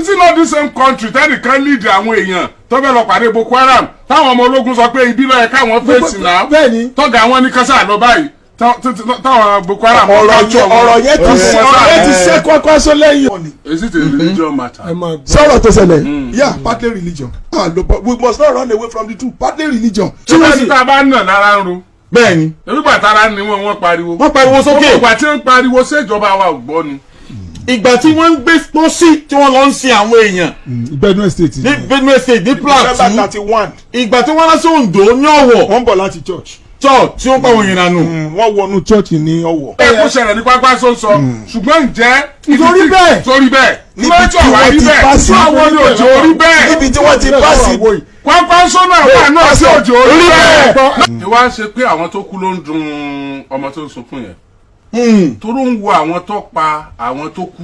Is it not the same country tẹ́nìkan lead àwọn èèyàn tó fẹ́ lọ pàdé Boko Haram, táwọn ọmọ ológun sọ pé ibi ló yẹ káwọn fèsì náà? Bẹ́ẹ̀ni. Tọ́gà àwọn ní kásá lọ báyìí, táwọn Boko Haram Ọ̀rọ̀ yẹn ti ọ̀rọ̀ yẹn ti ṣe Kwankwaso lẹ́yìn. Is it a religion matter? Ẹ máa gbọ́. Sọ̀rọ̀ tó ṣẹlẹ̀, yeah, partly religion. Ah, no, but we must not run away from the truth. Partly religion. Tí wọ́n ti tá a bá ń nà lára ń ro. Bẹ́ẹ̀ni. Nígbà tára ni wọ́n, wọ́n pariwo. Wọ́n pariwo sókè. Ìgbà tí wọ́n pariwo, ṣèjọba wa ò gbọ́ ni? Ìgbà tí wọ́n ń gbé pósí, tí wọ́n lọ ń sin àwọn èèyàn Benue State. ní Benue State, ní December Plateau. 31. Ìgbà tí wọ́n lọ sí Ondo, ní Ọ̀wọ̀. Wọ́n ń bọ̀ láti church. Church tí wọ́n pa àwọn èèyàn nù. Wọ́n wọnú church ní Ọ̀wọ̀. Ẹ kó ṣẹlẹ̀ ní Kwankwaso sọ, ṣùgbọ́n ǹjẹ́ Nítorí bẹ́ẹ̀. Torí bẹ́ẹ̀. Níbi Lọ́jọ́ tí wá wọ́n rí ti bẹ́ẹ̀ bá sí. tí àwọn ní òjò orí bẹ́ẹ̀. Níbi tí wọ́n ti bá sí. Kwankwaso náà wà náà tí òjò orí bẹ́ẹ̀. Ìwà ń ṣe pé àwọn tó kú ló ń dun ọmọ tó ń sunkún yẹn, toró ń wo àwọn tó pa àwọn tó kú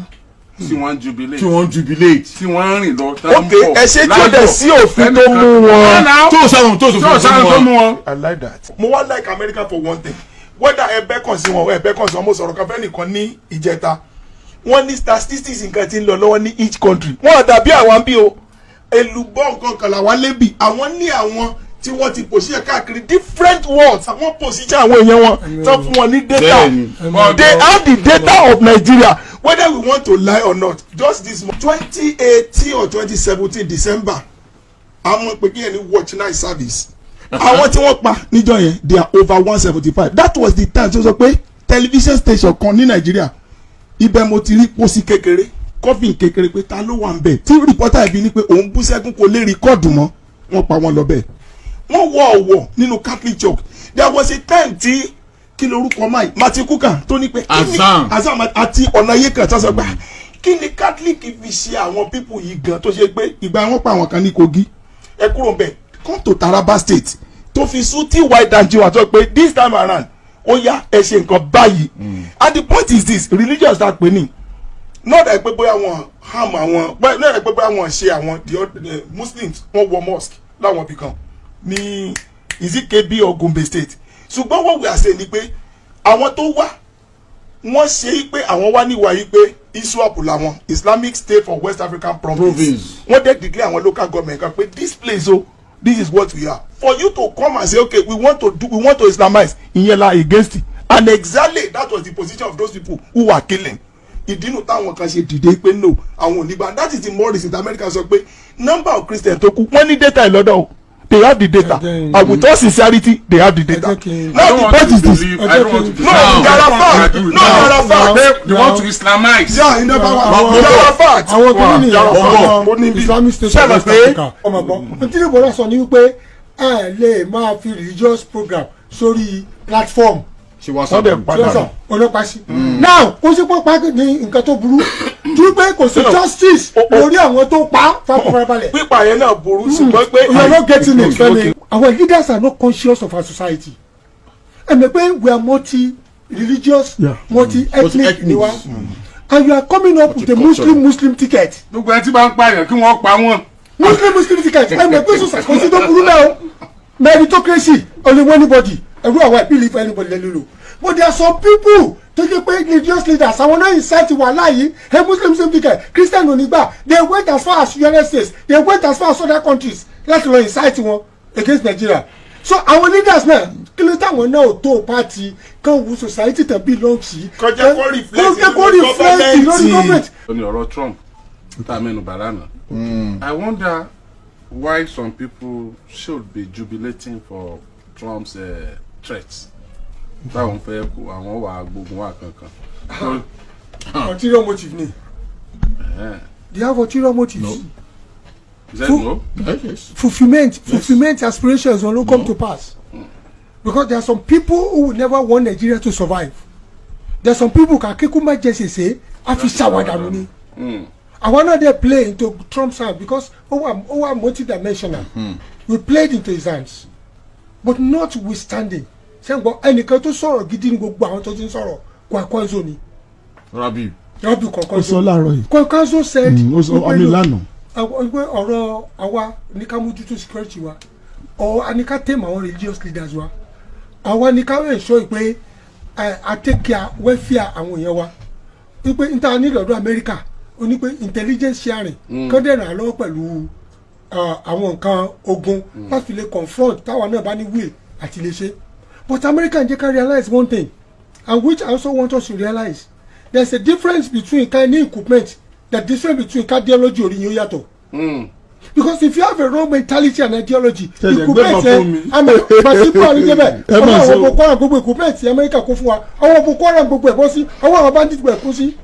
tí wọ́n ń jubilate, Tí wọ́n ń jubilate. tí wọ́n ń rìn lọ, tán ń Ok, bọ̀ ẹ ṣe tí ó dẹ̀ sí òfin tó mú wọn. Tó sáwọn tó tí ò sáwọn tó mú wọn. I like that. Mo wá like America for one thing. Whether ẹ bẹ́ kàn sí wọn, ẹ bẹ́ kàn sí wọn, mo sọ̀rọ̀ kan fẹ́ nìkan ní ìjẹta. Wọ́n ní statistics nǹkan tí ń lọ lọ́wọ́ ní each country. Wọ́n dàbí àwọn bí o. Èlùbọ́ nǹkan kan làwọn lébi. Àwọn ní àwọn tí wọ́n ti position káàkiri different worlds. Àwọn position àwọn èèyàn wọn tán fún wọn ní data. They have the data of Nigeria, whether we want to lie or not. Just this month, 2018 or 2017 December, àwọn pé kí ẹni watch night service, àwọn tí wọ́n pa níjọ́ yẹn, they are over 175. That was the time tó sọ pé television station kan ní Nàìjíríà, ibẹ̀ mo ti rí pósí kékeré, coffin kékeré, pé ta ló wà ń bẹ̀, tí reporter ibi ní pé òun bú sẹ́kún, kò lè record mọ́. Wọ́n pa wọ́n lọ bẹ́ẹ̀. Wọ́n wọ Ọ̀wọ̀ nínú Catholic Church. There was a time tí, kí lorúkọ máì, Martin Kukah, tó ní pé kí ni- Azam. Azam àti ọ̀nà ayé kan tó sọ pé kí ni Catholic fi ṣe àwọn people yìí gan, tó ṣe pé ìgbà wọn pa àwọn kan ní Kogi. Ẹ kúrò ńbẹ̀, come to Taraba State, tó fi sú tí white and jew àti pé this time around, ó yá, ẹ ṣe nǹkan báyìí. And the point is this: religious that pè ní, not that pé bóyá wọn harm àwọn, not that pé bóyá wọn ṣe àwọn the Muslims. Wọ́n wọ mosque láwọn ibì kan ní, is it Kebbi or Gombe State? Ṣùgbọ́n what we are saying ni pé àwọn tó wá, wọ́n ṣe é pé àwọn wá níwà yìí pé ISWAP làwọn, Islamic State for West African Province. Province. Wọ́n dẹ̀ declare àwọn local government kan pé this place o, this is what we are. For you to come and say, "Okay, we want to Islamize," ìyẹn la against it. And exactly that was the position of those people who were killing. Ìdínú táwọn kan ṣe dìde pé no, àwọn ò ní gbà. That is the more reason that America sọ pé number of Christians tó kú, wọ́n ní data ìlọ́dọ̀ o. They have the data, and with all sincerity, they have the data. Ẹ jẹ́ kí n- Now the point is this. I don't want to believe. No, there are facts. No, there are facts. They want to Islamize. Yeah, in the power, there are facts. Àwọn kìíní nìyẹn. Àwọn Àwọn Islamic State of Ṣé West pé- Africa, ọmọ gbọ́ ntí ìbọ̀dọ̀ sọ ni wípé ẹ lè máa fi religious program sórí platform. Ṣe WhatsApp. Wọ́n dẹ̀ padà. Lọ́sọ̀ ọlọ́pàá sí now, kó sí pọ́pá ní nǹkan tó burú torí pé kò sí justice lórí àwọn tó pa farabalẹ̀. Pípa yẹn náà burú, ṣùgbọ́n pé You are not getting it, Fẹ́mi. Our leaders are not conscious of our society. Ẹ mọ̀ pé we are multi religious, multi ethnic ni wa, and you are coming up with a Muslim Muslim ticket. Gbogbo ẹ tí bá ń pààyàn, kí wọ́n pa wọ́n. Muslim Muslim ticket. Ẹ mọ̀ pé sọ̀sà kò sí tó burú náà o. Meritocracy, only one anybody ẹ̀rú àwọn ìbílẹ̀ for anybody lẹ́nu lò, but there are some people tó jẹ́ pé religious leaders, àwọn náà incite wàhálà yìí. Ẹ Muslim Muslim ticket, Christian onígbà. They went as far as United States, they went as far as other countries láti lọ incite wọn against Nigeria. So àwọn leaders náà, kí ló táwọn náà ò tó party kan wo society tán belong sí? Kó jẹ́ kó reflect Kó jẹ́ kó lórí reflect lórí government. government. Ó ní ọ̀rọ̀ Trump tá a mẹ́nu bà lánàá. I wonder why some people should be jubilating for Trump's threats, táwọn fẹ́ kó àwọn wà gbógun wà kankan. Ulterior motive ni. They have ulterior motives. No. Is that no? Yes. Fulfilment aspirations will not come to pass because there are some people who will never want Nigeria to survive. There are some people kàkíkú má jẹ sèse á fi ṣàwádànù ni. Àwọn náà dey play into Trump's hand because ó wà multi-dimensional. We played into his hands, but notwithstanding, sẹ́ńgbọ́n ẹnìkan tó sọ̀rọ̀ gidi ní gbogbo àwọn tó ti ń sọ̀rọ̀, Kwankwaso ni. Rabi. Rabi Ó sọ Kwankwaso. láàárọ̀ yìí. Kwankwaso said Ó sọ wípé àmì look, lánàá. Àwọn pé ọ̀rọ̀ àwa ní ká mójútó security wa, or a ní ká tame àwọn religious leaders wa, àwa ní ká ensure pé a take care welfare àwọn èèyàn wa, wípé n ta ní lọ́dọ̀ Amẹ́ríkà Ó ní pé intelligence sharing kán dẹ̀ ràn án lọ́wọ́ pẹ̀lú àwọn nǹkan ogun láti lè confront táwa náà bá ní will àti lè ṣe. But America jẹ́ ká realize one thing, and which I also want us to realize: there is a difference between ká ní equipment, the difference between ká ideology orí yín ó yàtọ̀, because if you have a wrong mentality and ideology, Ṣẹ̀ṣẹ̀ gbé equipment kan ẹ fún mi. Àmọ́ pàṣípò àríjẹ bẹ́ẹ̀. Ẹ Ọwọ́ máa àwọn sọ. Boko Haram, gbogbo equipment tí Amẹ́ríkà kó fún wa, àwọn Boko Haram gbogbo ẹ̀ bọ́ sí ọwọ́ àwọn bandit, gbogbo ẹ̀ kó sí.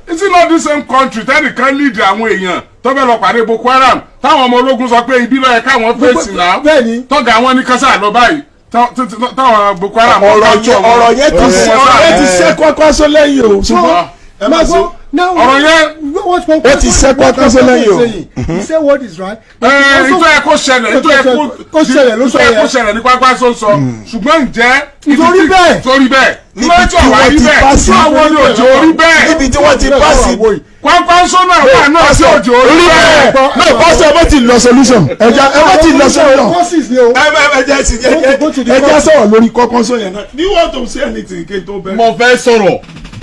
Is it not the same country tẹ́nìkan lead àwọn èèyàn tó fẹ́ lọ pàdé Boko Haram, táwọn ọmọ ológun sọ pé ibi ló yẹ káwọn fèsì náà? Bẹ́ẹ̀ni. Tọ́gà àwọn ní kásá lọ báyìí, táwọn Boko Haram Ọ̀rọ̀ yẹn, ọ̀rọ̀ yẹn ti ṣe Kwankwaso lẹ́yìn o, ṣùgbọ́n ẹ má ṣe. Now, Ọ̀rọ̀ yẹn- what Ó ti ṣe Kwankwaso lẹ́yìn o. He say what is right. Ẹ ìtọ́ ẹ kó ṣẹlẹ̀, ìtọ́ ẹ Kó ṣẹlẹ̀ ló sọ ìtọ́ ẹ kó yẹn. ṣẹlẹ̀ ní Kwankwaso sọ, ṣùgbọ́n ǹjẹ́ ibi Nítorí bẹ́ẹ̀. Torí bẹ́ẹ̀ Níbi lọ́jọ́ tí wá wọ́n rí ti bẹ́ẹ̀ pass tí àwọn ní òjò orí bẹ́ẹ̀. Níbi tí wọ́n ti pass. Kwankwaso náà wà náà sí òjò orí bẹ́ẹ̀. No, pásítọ̀, ẹ má ti lọ solution, ẹja ẹ má ti lọ solution. Forces ni o. Ẹ ẹ ẹ jẹ́ sí ẹ Go to the ẹ jẹ́ court. sọ̀rọ̀ lórí Kwankwaso yẹn náà. Do you want to say anything kí n tó bẹ̀rẹ̀? Mo fẹ́ sọ̀rọ̀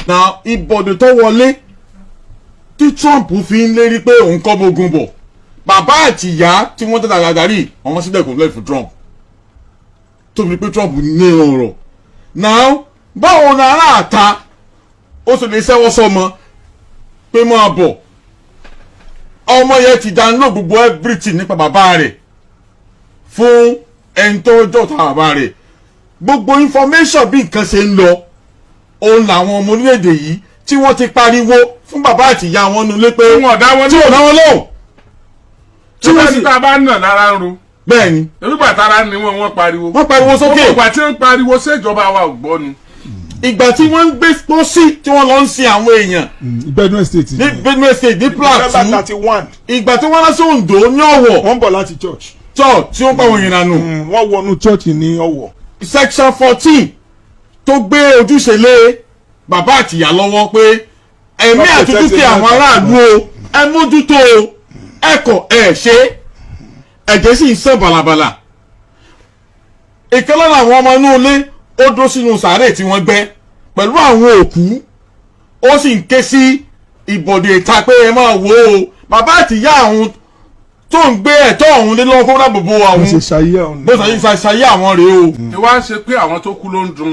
na. Ìbọ̀dé tó wọlé tí Trump fi ń lérí pé òun kọ́ bógun bọ̀, bàbá àti ìyá tí wọ́n tẹ̀lé adarí àwọn sílẹ̀ kò lẹ́ẹ̀ fún Trump, tó fi pé Trump ní ọ̀rọ̀ now. Báwo ni ará àta ó sì lè ṣẹ́wọ́ sọmọ pé máa bọ̀? Ọmọ yẹn ti download gbogbo everything nípa bàbá rẹ̀ fún ẹni tó jọ̀ta bàbá rẹ̀, gbogbo information bí nǹkan ṣe ń lọ. Òun làwọn ọmọ orílẹ̀-èdè yìí tí wọ́n ti pariwo fún bàbá àti ìyá wọn nulẹ̀ pé Tí wọ́n dá wọn tí wọ́n dá wọn lóhùn, tí wọ́n sì tá a bá nà lára ń ro. Bẹ́ẹ̀ ni. Nígbà tára ni wọ́n, wọ́n pariwo. Wọ́n pariwo sókè. Gbogbo ìgbà tí wọ́n pariwo, ṣèjọba wa ò gbọ́ ni? Ìgbà tí wọ́n ń gbé pósí tí wọ́n lọ ń sin àwọn èèyàn Benue State. ní Benue State, ní November Plateau, 31. ìgbà tí wọ́n lọ sí Ondo ní Ọ̀wọ̀, Wọ́n ń bọ̀ láti church. Church tí wọ́n pa àwọn èèyàn dànù. Wọ́n wọnú church ní Ọ̀wọ̀. Section 14 tó gbé ojúṣe lé bàbá àtìyá lọ́wọ́ pé ẹ̀mí àti dúkìá àwọn aráàlú o, ẹ mójútó o, ẹ kọ̀ ẹ ṣe, ẹ̀jẹ̀ sì ń sàn bàlàbàlà. Ìkan lára àwọn ọmọ inú ilé, ó dúró sínú sàárè tí wọ́n gbẹ́ pẹ̀lú àwọn òkú, ó sì ń ké sí ìbọ̀dé ìta pé ẹ máa wò ó, bàbá àtìyá àwọn tó ń gbé ẹ̀tọ́ ọ̀hún lé lọ́wọ́ kó dáàbò bo Bó àwọn ṣe ṣayé ọ̀hún. Bó ṣe ṣayé àwọn rèé o. Ìwà ń ṣe pé àwọn tó kú ló ń dun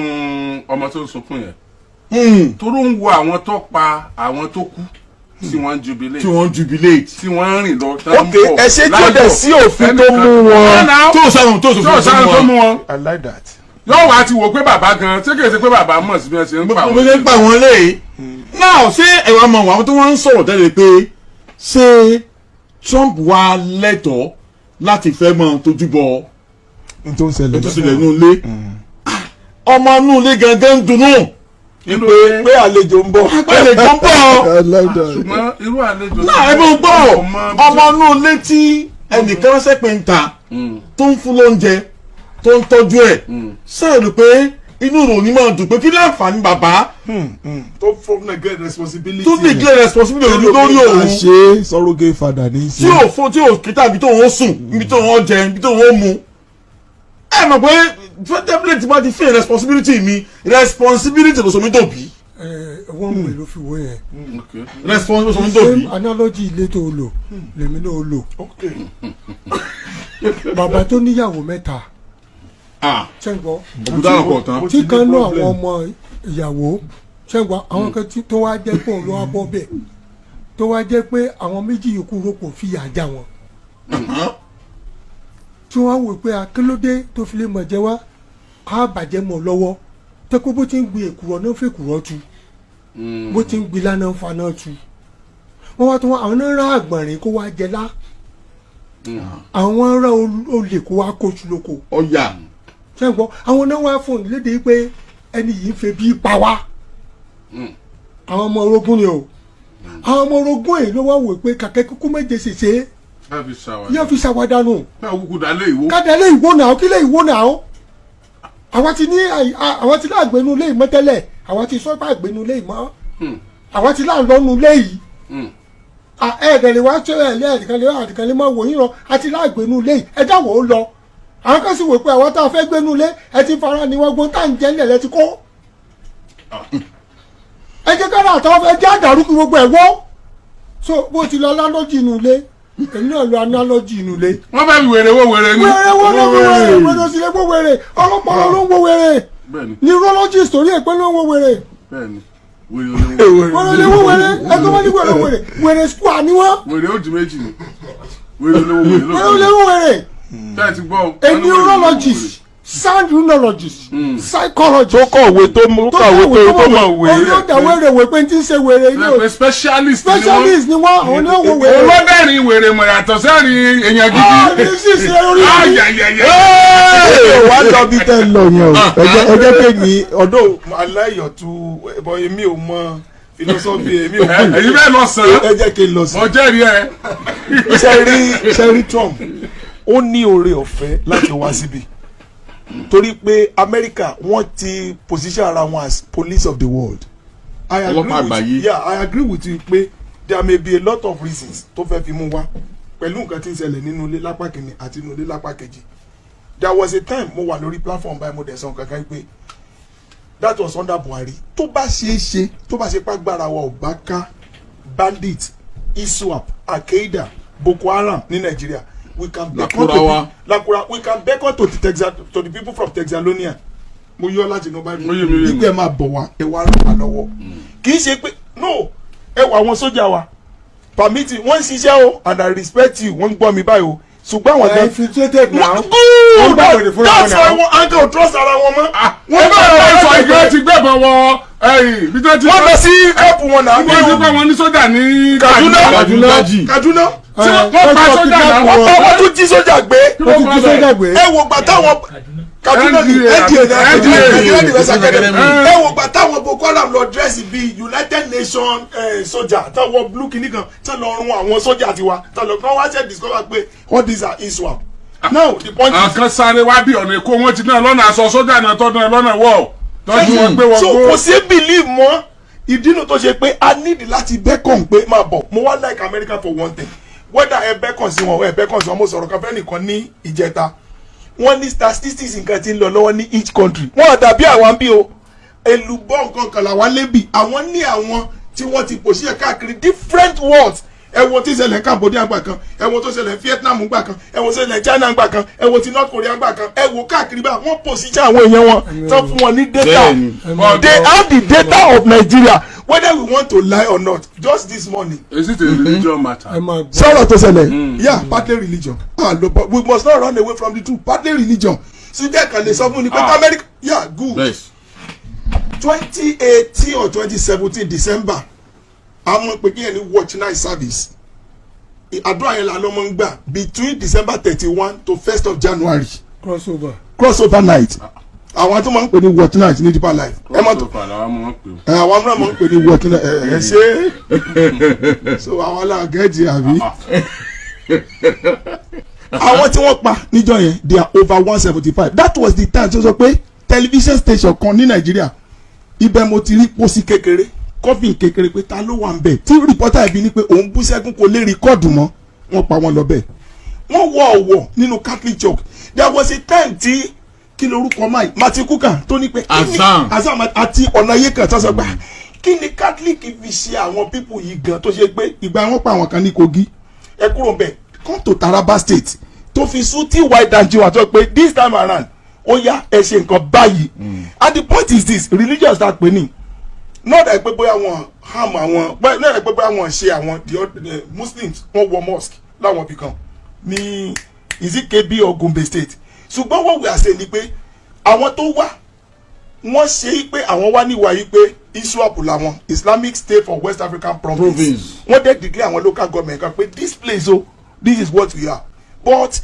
ọmọ tó ń sunkún yẹn, toró ń wo àwọn tó pa àwọn tó kú tí wọ́n ń jubilate, tí wọ́n ń jubilate, tí wọ́n ń rìn lọ tán ń Ok, bọ̀ ẹ ṣe tí ó dẹ̀ sí òfin tó mú wọn. tó sáwọn tó tí ò sáré tó mú wọn. I like that. Yóò wá ti wò pé bàbá gan, ṣé kìí ṣe pé bàbá mọ̀ sí bí wọ́n ṣe ń pa bó ṣe ń pa wọn léyìí náà. Ṣé ẹ̀wà mọ̀ àwọn tó wọ́n ń sọ̀rọ̀ tẹ́lẹ̀ pé ṣé Trump wá lẹ́tọ̀ọ́ láti fẹ́ mọ́ tójú bọ N tó ń ṣẹlẹ̀. Tó ṣẹlẹ̀ nínú ilé? Ọmọ inú ilé gangan ń dunnú Pé pé àlejò ń bọ̀. pẹ̀lẹ́ tó ń bọ̀. I like that. Ṣùgbọ́n irú àlejò Náà ẹ bó gbọ́, ọmọ inú ilé tí ẹnìkan ránṣẹ́ pé ń ta, tó ń fún lóúnjẹ, tó ń tọ́jú ẹ̀, sẹ́ẹ̀rù pé inú rò ní máa dùn pé kí láǹfààní bàbá Tó fún neglect responsibility. tó neglect responsibility lórí òun. Ṣe surrogate father ní í Tí ò fún, tí ò kíta ibi tó ń sùn, ibi tó ń jẹ, ibi tó ń mu. Ẹ mọ̀ pé definitely bá ti feel responsibility mi, responsibility ló sọ mí dòbí. Ẹ wọ́n mú ló fi wó yẹn. Responsibility ló sọ mí dòbí. Same analogy ilé tó o lò lèmi náà o lò. Bàbá tó níyàwó mẹ́ta, Ah, ṣẹ́ńgbọ́? Òkúta ọkọ̀ tán. Tí kan náà àwọn ọmọ ìyàwó, ṣẹ́ńgbọ́, àwọn kan tí tó wá jẹ́ pé òun ló wá bọ́ bẹ́ẹ̀, tó wá jẹ́ pé àwọn méjì yòókù rò fìyà já wọn, tí wọ́n wò pé akélódé tó fi lè mọ̀ jẹ́ wá á bàjẹ́ mọ̀ lọ́wọ́, tẹ́kọ̀ bó ti ń gbin èkùrọ́ náà fèkùrọ́ tu, bó ti ń gbin lánàá fa náà tu. Wọ́n wá tó wọn, àwọn náà rán àgbọ̀nrín kó wá jẹ lá, àwọn rán olè kó wá kóṣù lóko. Ọ̀yà. Ṣẹ́ńgbọ́, àwọn náà wá fún un léde pé ẹni yìí ń fẹ́ bí pa wá. Àwọn ọmọ orogún ni o. Àwọn ọmọ orogún yìí ló wá wò pé kàkẹ́ kúkú méje ṣèṣe Láfi ṣàwàdà. yóò fi ṣàwádànù. Náà kúkú dálé ìwó. Kádàlẹ́ ìwó náà, kí lè ìwó náà. Àwa ti ní àwa ti láàgbénu ilé ìmọ̀ tẹ́lẹ̀, àwa ti sọ pé àgbénu ilé ìmọ̀, àwa ti láàlọ́nu ilé yìí. Ẹ̀ẹ́dẹ̀ lè wá ṣe ẹ̀ lẹ́ẹ̀dẹ̀kan lè wá àdìkan lè máa wò yín lọ. Àti láàgbénu ilé yìí, ẹ dáwọ̀ ó lọ. Àwọn kan sì wò pé àwọn tá a fẹ́ gbénu ilé, ẹ ti fara ni wọ́n gbọ́n tá à ń jẹ́ ńlẹ̀ lẹ́ ti kó. Ẹ jẹ́ kára àtàwọn fẹ́ jẹ́ àdàrú kí gbogbo ẹ̀ wọ́. So bó ti lọ analogy inú ilé, èmi náà lo analogy inú ilé. Wọ́n fẹ́ fi wèrè wo wèrè ni. Wèrè wo ló wo wèrè? Wèrè òsì lè wo wèrè. Ọlọ́pọlọ ló ń wo wèrè. Neurologist orí èpè ló ń wo wèrè. Bẹ́ẹ̀ni, wèrè olówó. Wèrè lè wo wèrè. Ẹgbẹ́ wọn ní wèrè wèrè wèrè square ni wọ́n. Wèrè ó di méjì ni, wèrè olówó, wèrè Wèrè lè olówó. wo wèrè. Tẹ́ ẹ ti gbọ́ o. A neurologist, sound neurologist, psychologist Tó kọ̀wé, tó mú kàwé, tó mọ̀ wé. Orí ó dà wèrè wè pé n ti ń ṣe wèrè ilé o. Pé specialist ni wọ́n. Specialist ni wọ́n, àwọn ni ó wo wèrè. Olóbẹ̀rin wèrè mọ̀ yàtọ̀ sẹ́rin èèyàn gidi. Ní sísè orí mi. Ayayaya. Ẹ wá lọ bí tẹ́ ń lọ yẹn o, ẹ jẹ́ pé mi ọdún. Aláyọ̀tú ẹ̀bọ̀, èmi ò mọ philosophy, èmi ò mọ. Èyí bẹ́ẹ̀ lọ sàn. Ẹ jẹ́ kí n lọ sí. Mo jẹ́rìí ẹ. Ṣe rí Trump, ó ní oore ọ̀fẹ́ láti wá síbi torí pé Amẹ́ríkà, wọ́n ti position ara wọn as police of the world. I agree Ọlọ́pàá with àgbáyé. you, yeah, I agree with you pé there may be a lot of reasons tó fẹ́ fi mú wá pẹ̀lú nǹkan tí ń ṣẹlẹ̀ nínú ilé lápá kìíní àti nínú ilé lápá kejì. There was a time mo wà lórí platform báyìí, mo dẹ̀ sọ nǹkan kan pé that was under Buhari, tó bá ṣeé ṣe, tó bá ṣe pàgbára wa ò bá ká bandit, ISWAP, Al-Qaeda, Boko Haram ní Nàìjíríà, we can beckon to Lakurawa. Lakura, we can beckon to the Texas, to the people from Texalonia. Mo yọ láti inú Bible. Mo yé mi, yé mi. Nígbà ẹ máa bọ̀ wá, ẹ wá ràn wá lọ́wọ́. Kì í ṣe pé no, ẹ wọ àwọn sójà wa permit wọ́n ń ṣiṣẹ́ o, and I respect you, wọ́n ń gbọ́ mi báyìí o, ṣùgbọ́n àwọn They are infiltrated now. Good. Wọ́n gbà wèrè fúnra wọn That's why now. wọ́n angle trust ara wọn mọ́. Wọ́n bá bá sọ ìgbẹ́ ti gbẹ̀bọ̀n wọ ẹ̀yìn bí tó ti. Wọ́n lọ sí help wọn náà. Wọ́n ti gbọ́ wọn ní sójà ní Kaduna. Kaduna. Kaduna. Tí wọ́n pa sójà náà. Wọ́n pa, wọ́n tún jí sójà gbé. Wọ́n ti jí sójà gbé. Ẹ wo gbà táwọn Kaduna ní NDA. NDA ní NDA. Nigeria Defence Academy. Academy. Ẹ wo gbà táwọn Boko Haram lọ dress bíi United Nations sójà, táwọn blue kìíní kan tán lọ run àwọn sójà tiwa, tán lọ kán wá ṣe discover pé all these are ISWAP. Now the point is, Àwọn kan sáré wá bí ọ̀nà Èkó, wọ́n ti náà lọ́nà aṣọ sójà náà tọ́dún ẹ lọ́nà wọ̀ tọ́jú wọn gbé wọn so gbó. kò sí believe mọ́. Ìdínú tó ṣe pé a need láti beckon pé máa bọ̀. Mo wá like America for one thing, whether ẹ beckon sí wọn, ẹ beckon sí wọn. Mo sọ̀rọ̀ kan fẹ́ nìkan ní ìjẹta, wọ́n ní statistics nǹkan tí ń lọ lọ́wọ́ ní each country. Wọ́n dàbí àwọn bí o, èlùbọ́ nǹkan kan làwọn lébi. Àwọn ní àwọn tí wọ́n ti pòṣíṣẹ́ káàkiri different worlds. Ẹ wo tí ṣẹlẹ̀ Cambodia gbà kan, ẹ wo tó ṣẹlẹ̀ Vietnam gbà kan, ẹ wo ṣẹlẹ̀ China gbà kan, ẹ wo ti North Korea gbà kan, ẹ wo káàkiri bá wọ́n pòṣíṣẹ́ àwọn èèyàn wọn tán fún wọn ní data. They have the data of Nigeria, whether we want to lie or not. Just this morning. Is it a religion matter? Ẹ máa gbọ́. Sọ̀rọ̀ tó ṣẹlẹ̀, yeah, partly religion. Ah no, but we must not run away from the truth. Partly religion. Síjẹ́ kan lè sọ fún ni pé America, yeah, good. 2018 or 2017 December, àwọn pé kí yẹn ní watch night service, àdúrà yẹn la ló máa ń gbà between December 31 to 1st of January. Crossover. Crossover night, àwọn tó máa ń pè ní watch night ní Deeper Life, ẹ má tó. Crossover làwọn máa ń pè ó. Ẹ àwọn náà máa ń pè ní watch night. Ẹ ṣe so àwọn alágẹ̀ẹ́jì àbí àwọn tí wọ́n pa níjọ́ yẹn, they are over 175. That was the time tó sọ pé television station kan ní Nàìjíríà, ibẹ̀ mo ti rí pósí kékeré, coffin kékeré, pé ta ló wà ń bẹ̀, tí reporter ibi ní pé òun bú sẹ́kún, kò lè record mọ́. Wọ́n pa wọ́n lọ bẹ́ẹ̀. Wọ́n wọ ọ̀wọ̀ nínú Catholic Church. There was a time tí kí lorúkọ máa Martin Kukah tó ní pé kí ni- Azam. Azam àti ọ̀nà ayé kan tó sọ pé kí ni Catholic fi ṣe àwọn people yìí gan, tó ṣe pé ìgbà wọn pa àwọn kan ní Kogi, ẹ kúrò bẹ́ẹ̀, come to Taraba State, tó fi sún tí white and jew àti pé this time around, ó yá, ẹ ṣe nǹkan báyìí. And the point is this: religious that pè ní, not that pé bóyá wọn harm àwọn, not that pé bóyá wọn ṣe àwọn the Muslims, wọn wọ mosque láwọn ibì kan ní, is it Kebbi or Gombe State? Ṣùgbọ́n what we are saying ni pé àwọn tó wá, wọ́n ṣe é pé àwọn wá níwà yìí pé ISWAP làwọn, Islamic State for West African Province. Province. Wọ́n dẹ̀ declare àwọn local government kan pé this place o, this is what we are. But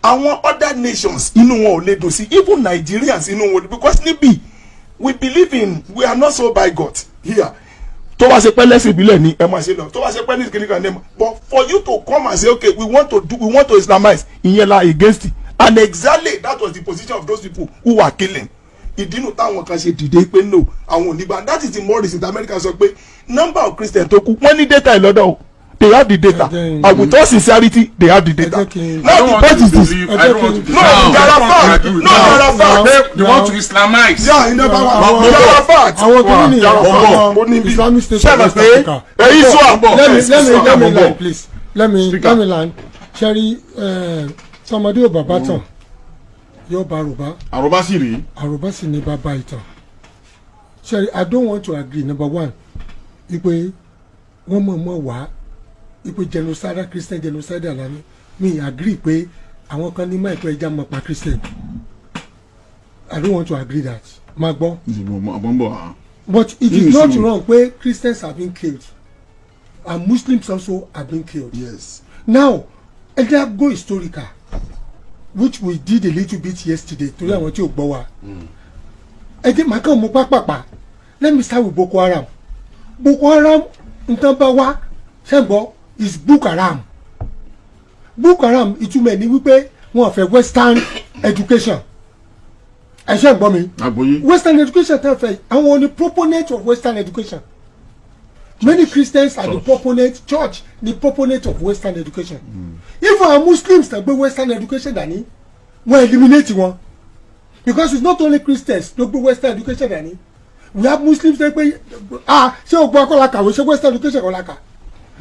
àwọn other nations, inú wọn ò lè dùn sí, even Nigerians, inú wọn ò lè, because níbí we believe in, we are not so by God here. Tó bá ṣe pẹ́ lẹ́sìn ìbílẹ̀ ni ẹ máa ṣe lọ, tó bá ṣe pẹ́ ní ìkíní kan ní ẹ máa, but for you to come and say, okay, we want to do, we want to Islamize, ìyẹn la against it. And exactly that was the position of those people who were killing. Ìdínú táwọn kan ṣe dìde pé no, àwọn ò ní gbà. That is the more reason that America sọ pé number of Christians tó kú, wọ́n ní data ìlọ́dọ̀ o. They have the data, and with all sincerity, they have the data. Ẹ jẹ́ kí n- Now I don't the want point to is this. believe. Ẹ I jẹ́ don't want kí to n- No, believe. there are facts. No, there are facts. They want to Islamize. Yeah, in the Àwọn- there are facts. Àwọn kìíní nìyẹn, There are facts. àwọn Mo ní bí- Islamic State Ṣé of ẹ mọ̀ West pé Africa. èyí sọ àbọ̀. Let me Mo ń bọ̀. land, please. Let me Speaker. Let me land. Ṣẹ́rí, tọmọdé ò bàbá tàn, yóò bá àròbá. Àròbá sì rí. Àròbá sì ní bàbá ìtàn. Ṣẹ́rí, I don't want to agree, number one, wípé wọ́n mọ̀ mọ̀ wá wípé genocidal, Christian genocidal lánàá. Mi agree pé àwọn kan ní máa ìpẹ́ ẹja mọ̀ pa Christian. I don't want to agree that. Máa gbọ́. Mo ń bọ̀ ah. But it Yìí is not sí. wrong pé Christians have been killed and Muslims also have been killed. Yes. Now, ẹ jẹ́ go historical, which we did a little bit yesterday, torí àwọn tí ò gbọ́ wa. Ẹ jẹ́ màá kàn mú pápápá. Let me start with Boko Haram. Boko Haram, nǹkan bá wá ṣẹ́gbọ́, is Boko Haram. Boko Haram, ìtumọ̀ ẹ̀ ní wípé wọn ò fẹ́ Western education. Ẹ ṣe ń gbọ́ mi? Àgbọ́yé. Western education tẹ́ fẹ́, àwọn ni proponent of Western education. Many Christians are the proponent, church the proponent of Western education. Even our Muslims tẹ́ gbé Western education dání, wọ́n eliminate wọn, because it's not only Christians ló gbé Western education dání. We have Muslims tẹ́ pé, ah, ṣé o gbọ́ akọ́lá kàwé, ṣé Western education kọ́ la kà?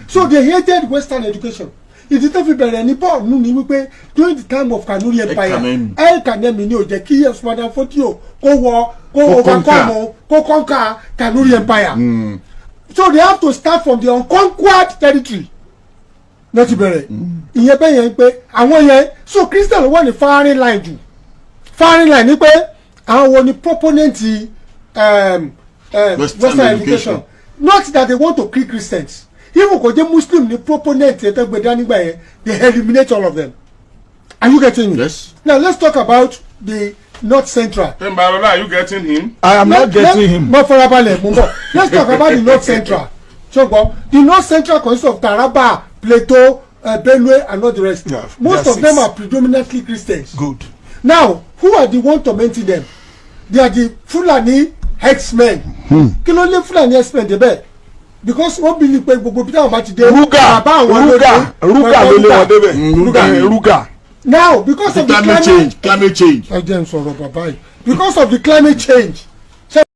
So they hated Western education. Ìdí tó fi bẹ̀rẹ̀ ní Borno ni wípé during the time of Kanuri Empire, Kanemi. El Kanemi ni ò jẹ́ kí Usman Dan Fodio kó wọ kó Kó overcome, kó conquer Kanuri Empire. So they have to start from the unconquered territory náà ti bẹ̀rẹ̀ ìyẹn bẹ́ẹ̀ yẹn pé àwọn yẹn. So Christian wà ní firing line jù. Firing line ni pé àwọn wo ni proponent Western Western education. education. Not that they want to kill Christians. Even kò jẹ́ Muslim ni proponent yẹn tó gbé dání gbà yẹn, they eliminate all of them. Are you getting me? Yes. Now let's talk about the North Central. Tembarola, are you getting him? I am not getting him. Mo farabalẹ̀, mo ń bọ̀. Let's talk about the North Central. Ṣùgbọ́n the North Central consists of Taraba, Plateau, Benue and all the rest. Yeah, Most there are of them six. are predominantly Christians. Good. Now, who are the one tormenting them? They are the Fulani herdsmen. Kí ló lé Fulani herdsmen débẹ̀? Because wọ́n believe pé gbogbo bí táwọn bá ti dé, Ruga. bàbá àwọn ló Ruga. dé. Ruga ló lé wọn débẹ̀. Ruga. Ruga. Now, because of the Climate climate change, climate change. Ẹ jẹ́ n sọ̀rọ̀ bàbá yìí. Because of the climate change.